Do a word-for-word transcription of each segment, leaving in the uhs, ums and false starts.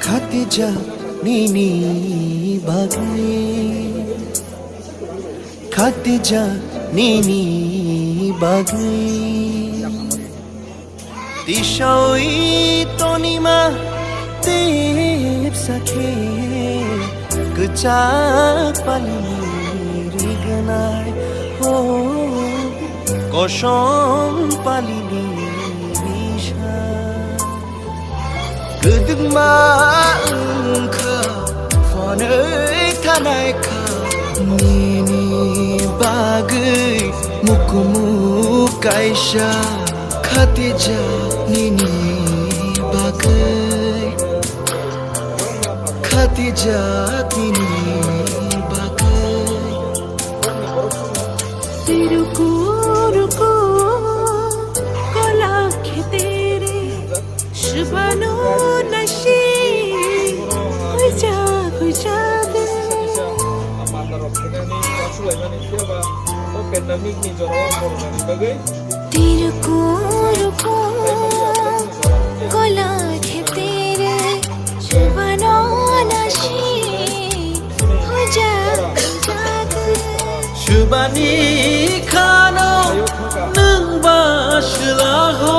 Khatija nini bagwi, Khatija nini bagwi. Tisaui tonima tepsa khe kwchak palini rignai, oh, kosom palini nisa. Kwdwkma wngkha, phonwi thanai kha. Nini bagwi mukumu kaisa, Khatija nini bagwi, Khatija nini bagwi. रुको रुको, कोला खेतेरे, Shibano nashi, kuja kuja de. Kaisa, ah, mandarok phainani, wansukhlaimani, phiya ba o pandemic ni jorao borokni bagwi. Ruko ruko, kola khetere, Shibano nashi, kuja kuja de. Shibani khano nwng ba swlaho,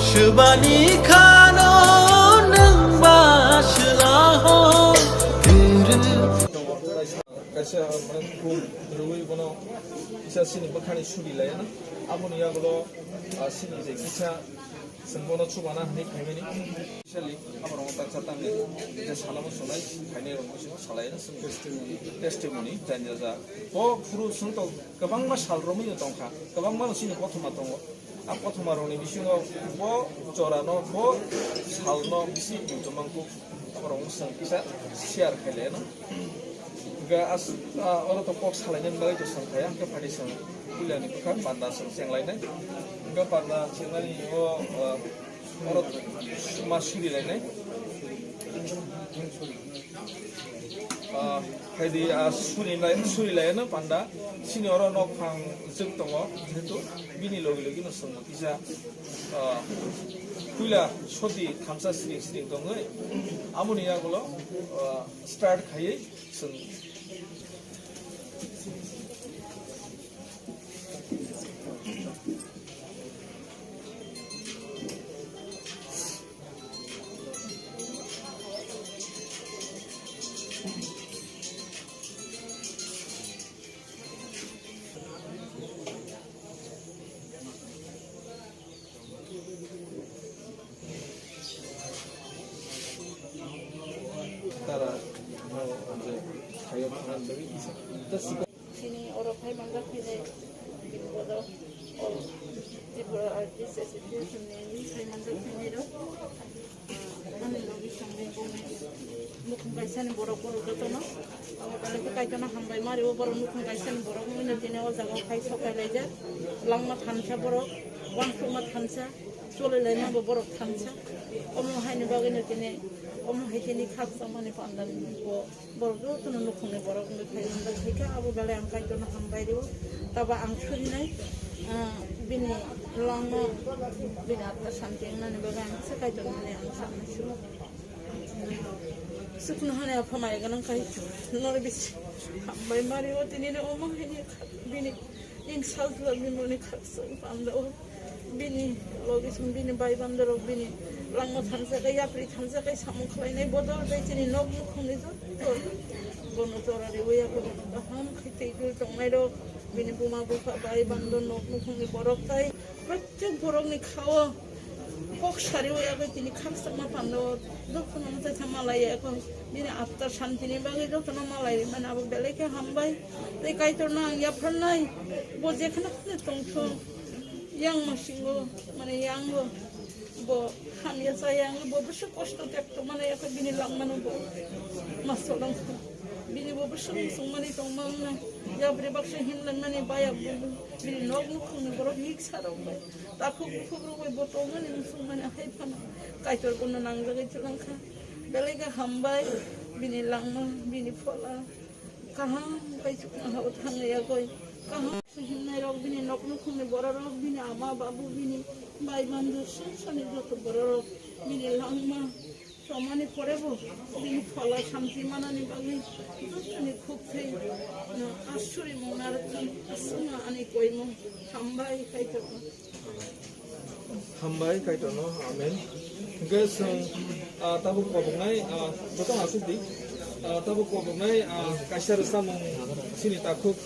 Shibani khano nwng ba swlaho. Kaisa, mane, khum rwui bono kisa sini bwkhani suri laiya na. Aboni yagulo, ah, sini je kisa chwng bono chubana hinwi khaimani. Specially, aborok ta cha tangni je salamo sonai khainai rok bisingo salai na chwng. Testimony. Testimony, janja ja. Bo phuru chwng to kwbangma sal romwi no tongkha, kwbangma no sini kothoma tongo. A kothoma rokni bisingo bo jorano, bo salno bisi muchungmang kuk, aborok wng swng kisa share khailai no. Hingke as-, a, oro to kok salainani bagwi to swng khaia, hingke phaidi swng puilani bwkha panda swng chenglainai. Hingke panda chengnani o, o, oro ma surilainai. Ah, phaidi, ah, suri lai, suri lai no panda. Sini oro nok phang jwk tongo, jehetu bini logi logi no chwng kisa, ah, puila soti thamsa sring sring tongwi, amoni yagulo, ah, start khaiwi chwng. Tara, no, je, thayo, thayo, thayo. Chini oro phai manjak khainai, bini bodo, o, Tripura R D C Association ni phai manjak khainai rok. Ani logi songni bongni nukhung kaisani borok, borok jotono. Abo belai khe Kaitorno hambai ma rio, borok nukhung kaisani borok wngwi no tini o jaga o phai sok kailaijak. Langma thansa borok, uansukma thansa, cholilaima bo borok thansa. Omo haini bagwi no tini, omo hai tini khakchangmani pandani bo. Borok jotono nukhungni borok wngwi phai manjak khaikha, abo belai ang Kaitorno hambai rwo. Tabo ang surinai, ah, bini langma, bini atma santi wngnani bagwi ang kisa Kaitorno hai ang saknai sio. Sukno hwnwi apha maya gwnang Kaitor, norok bisi hambai ma rwo, tini no omo haini bini Ning sajla bimoni khakchang panda o. Bini logi song bini bai banda rok bini langma thansa kai yapri thansa kai samung khlainai bodol bai chini nok nukhungni jotto. Bono jora riwi ako bono kaham khai tei tui tongnai rok. Bini buma bupha bai banda nok nukhungni borok tai. Protek borokni khao. Kok sariwi ako tini khakchangma panda o. Jotono mwtai tha malai ako. Bini atma santini bagwi jotono malai rimani abo belai khe hambai. Tei Kaitorno ang yapharnai, bo jekheno kheno tongthung, yang masingo, mane, yango, bo hamya cha yango, bo bwswk kosto tekto mane, yakho bini langmano bo ma solong kha. Bini bo bwswk muchungmani tongma wngnai, yapri baksa himlanmani baya bo, bini nok nukhungni borok hiksa rok bai, takhuk bukhuk rok bai bo tongmani muchungmani hai phano Kaitor bono nangjagwi twlang kha. Belai khe hambai, bini langma, bini phola. Kaham khe chuknoha o thangwi yakoi. Kaham se himnai rok bini nok nukhungni borok rok, bini ama babu, bini bai bangdu songsorni joto borok rok bini langma somani porebo bini phola samti manani bagwi jotoni khuk thai asuri mung narwkthang. Aswkno ani koimung. Hambai kaitor. Hambai kaitorno, amen. Hingke chwng, ah, tabuk koboknai, ah, joto asuk di. Ah, tabuk koboknai, ah, kaisa rwchapmung chini takhuk,